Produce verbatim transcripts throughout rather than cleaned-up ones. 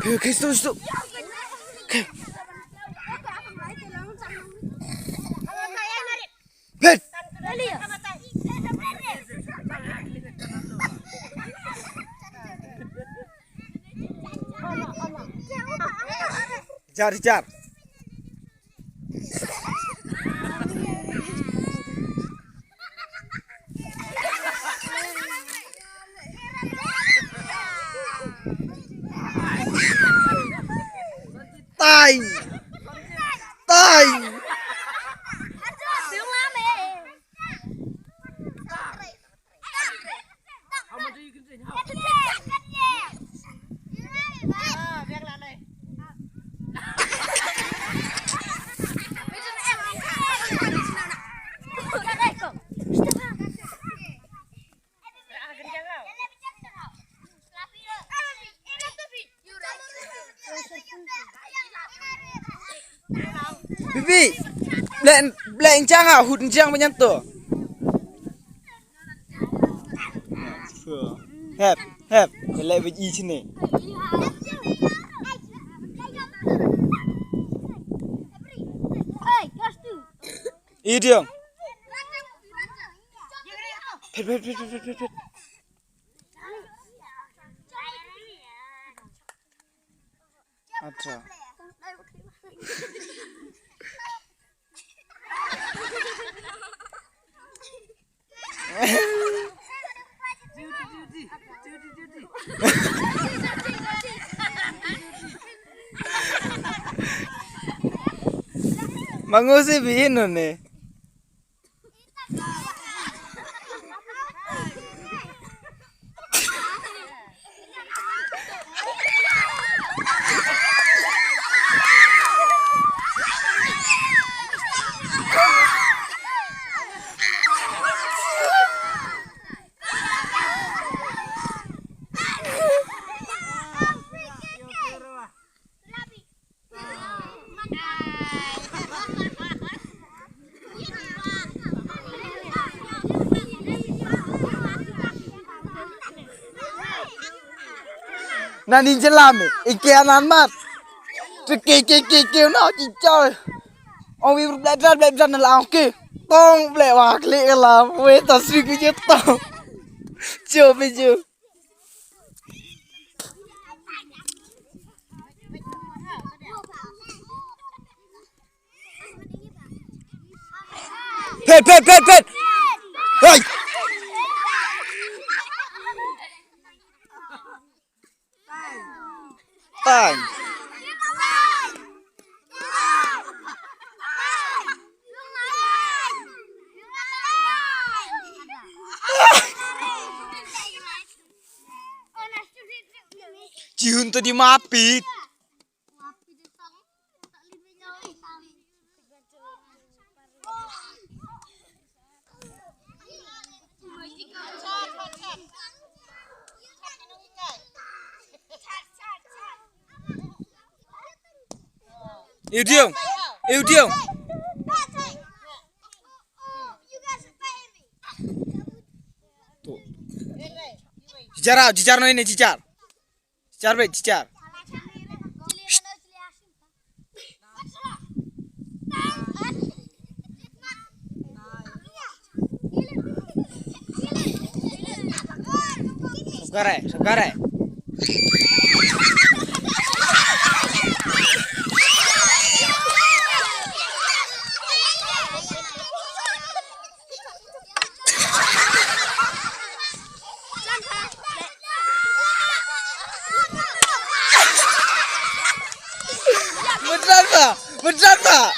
Okay, okay, stop, stop. Okay. Pet. Jar, jar. Time! Time! Bibi, bleh, bleh, injang ah, hut injang banyak tu. Hep, hep, leh biji sini. Idiom. Pet, pet, pet, pet, pet, pet. Acha. Mangusi bihin nune. Na nin jalam i ke anan mat. Te ke ke ke ke na ki chal. Ong wi blek blek blek blek na la ong ke. Tong blek wa klik la we ta sri ke je tong. Cho be cho. Pet, pet, pet, pet. Hei. Tang. Jihun to di mapit. Iu diong. Iu diong. Jijar, jijar no ini jijar. Jijar be, jijar. Sabkare, sabkare. Betul tak? Betul tak?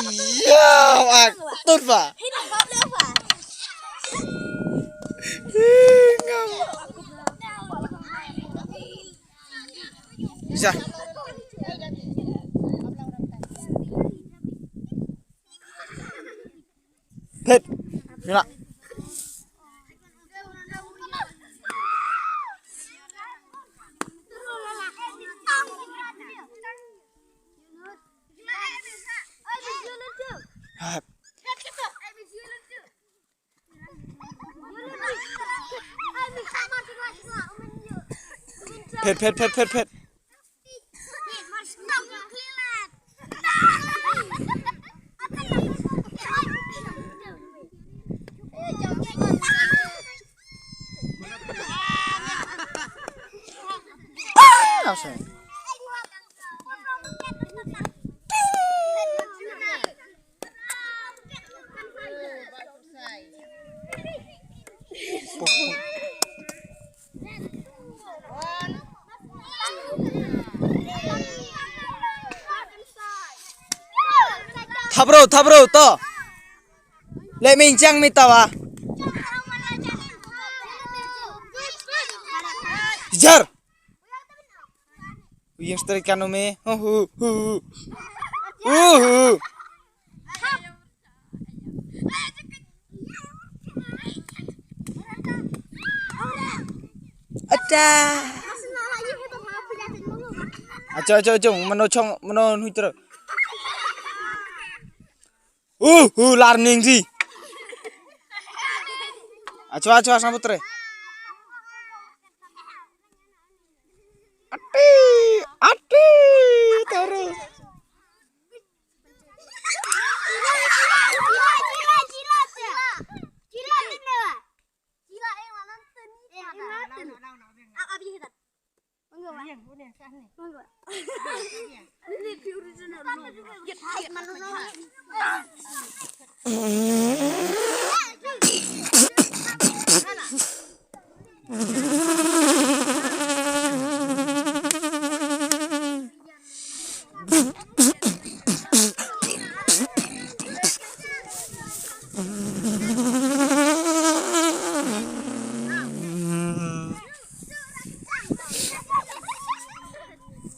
Iya, betul tak? Bisa. Hit. Yuna. Hap. Phet, phet, phet, phet, phet. Thap ruh, thap ruh, to. Leh mynjang mynta wa. Jar. Uyang strik kanu me. Hu, hu, hu. Hu, hu. Ada. Acho, acho, acho. Mano chong, mano hui tro. Uh, uh, lar ning ji. Acho, acho, sang putre. Ati, ati, terus.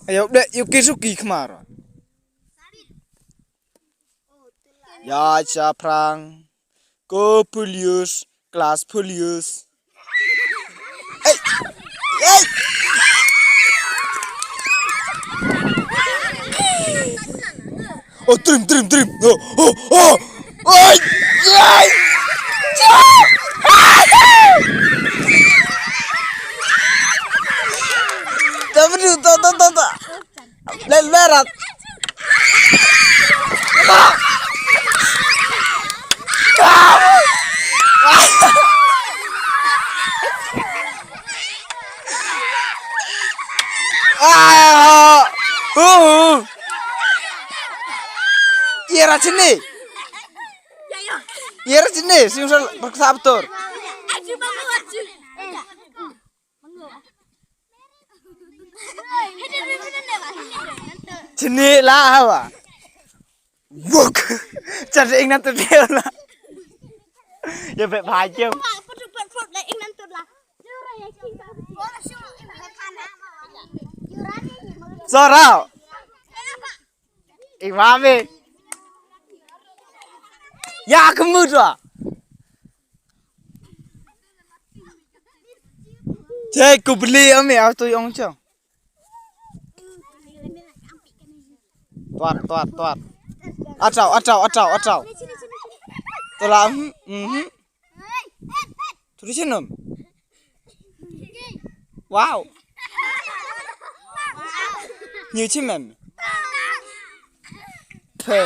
Ayo, dek, yuk ki suki kemar. Ya, Japhrang. Ko Pulius, kelas Pulius. Hey! Hey! Oh, trim, trim, trim. Oh, oh, oh. Oi! Oi! Tak betul, tak, tak, tak, tak. Lel berat. Ah! Uh! Ira sini. Ira sini, sing sal bersabtur. Chini la hawa. Wuk. Chad ing nan tu deu la. Ya, bet bhajem. Sorau. Imame. Ya, kemut wa. Cek ku beli ame, aku tu yong chong. Tuat, tuat, tuat. Atau, atau, atau, atau. Telah, mhm, mhm. Tulis nom. Wow. New chimen. Pe.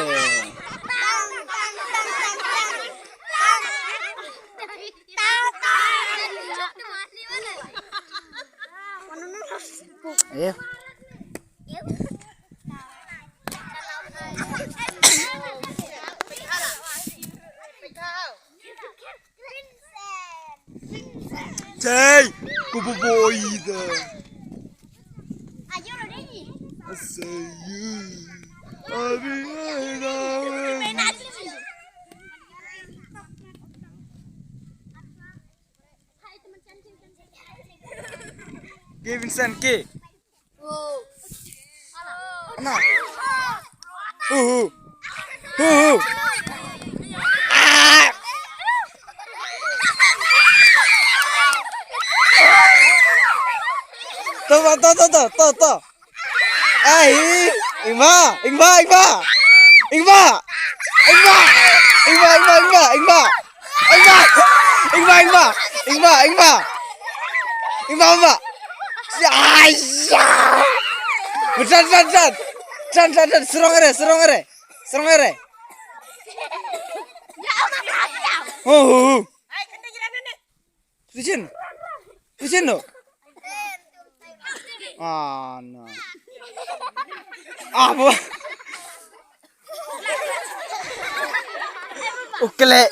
Ayo. Jay, ku bu boy da. Asai. Abi da. Ke Vincent ke. Ana. Hu, hu. Hu, hu. Ah. To, to, to, to, to, to. Ai, Ingma, Ingma, Ingma. Ingma. Ingma, Ingma, Ingma, Ingma. Ingma, Ingma, Ingma. Ingma, Ingma. Ingma, Ingma. Aiya! Jan, jan, jan. Jan, jan, jan. Serong re, serong re. Serong re. Oh, oh, oh. Sijin. Sijin no. Ah, no. Ah, bo. Ukle.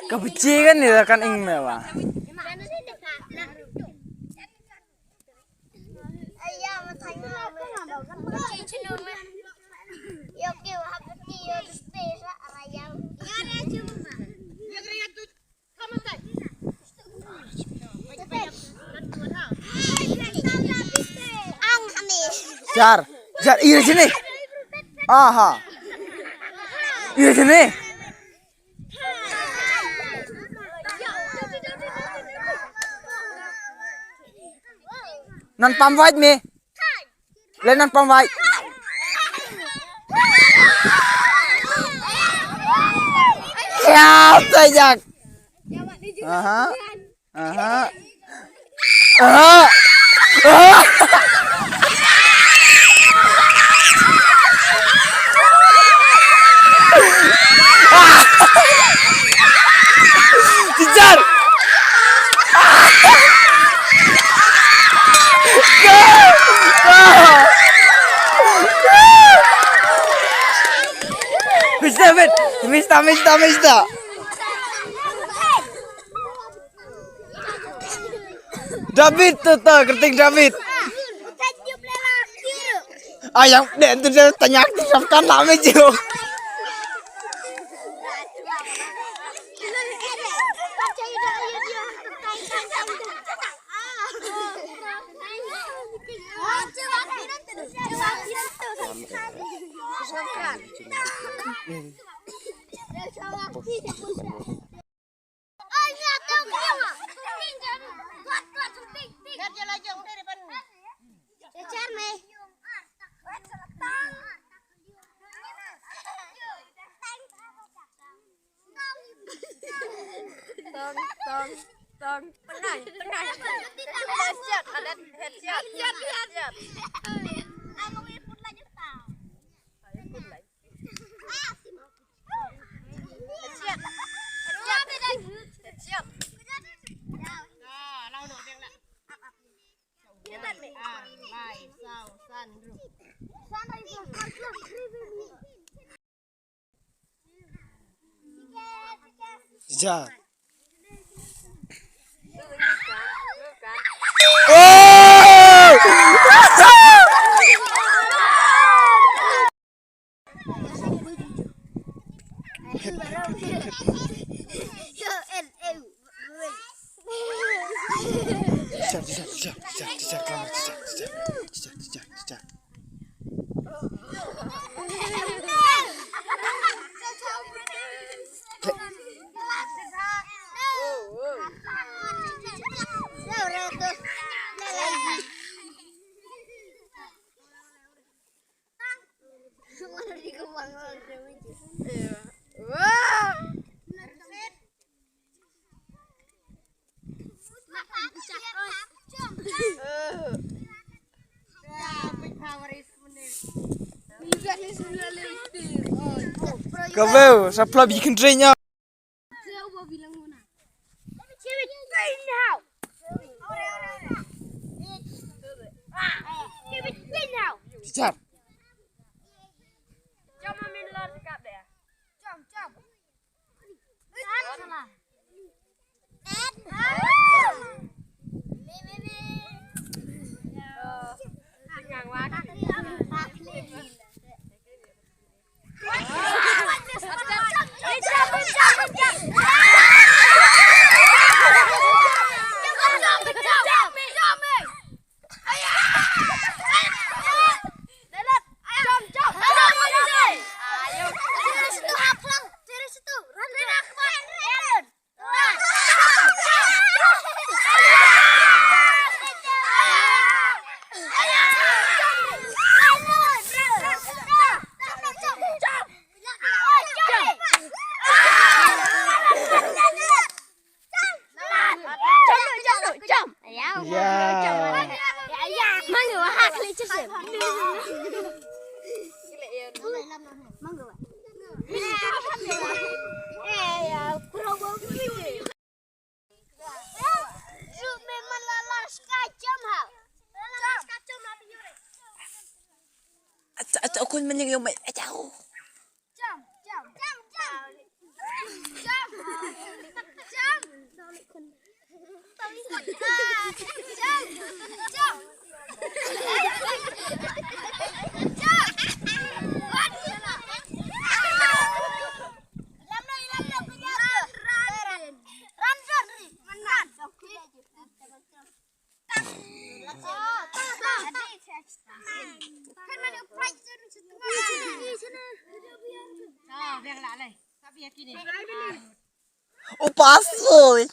Ka biji kan ni kan ing me wa. Jar, jar, ira sini. Aha. Ira sini. Nan pam wait me. Le nan pam wait. Ya, tajak. Aha. Aha. Aha. Aha. Kejar. Mista, mista, mista, mista. David tu tu, kyrteng David. Ah, yang dek tu dia tanya tu siapa kan nama je. Tong, tong, tong. Tengah, tengah. Headshot, ada headshot. Headshot, headshot. Headshot. Ja. Oh! Ka beu, sa pla bi kyntrei nya. Teacher. Acha, acha, kun menying yung may, acha. Jump, jump, jump, jump. Jump. Jump. Jump. Jump. Upa soi.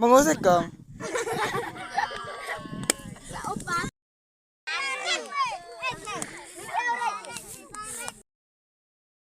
Mengusik kong.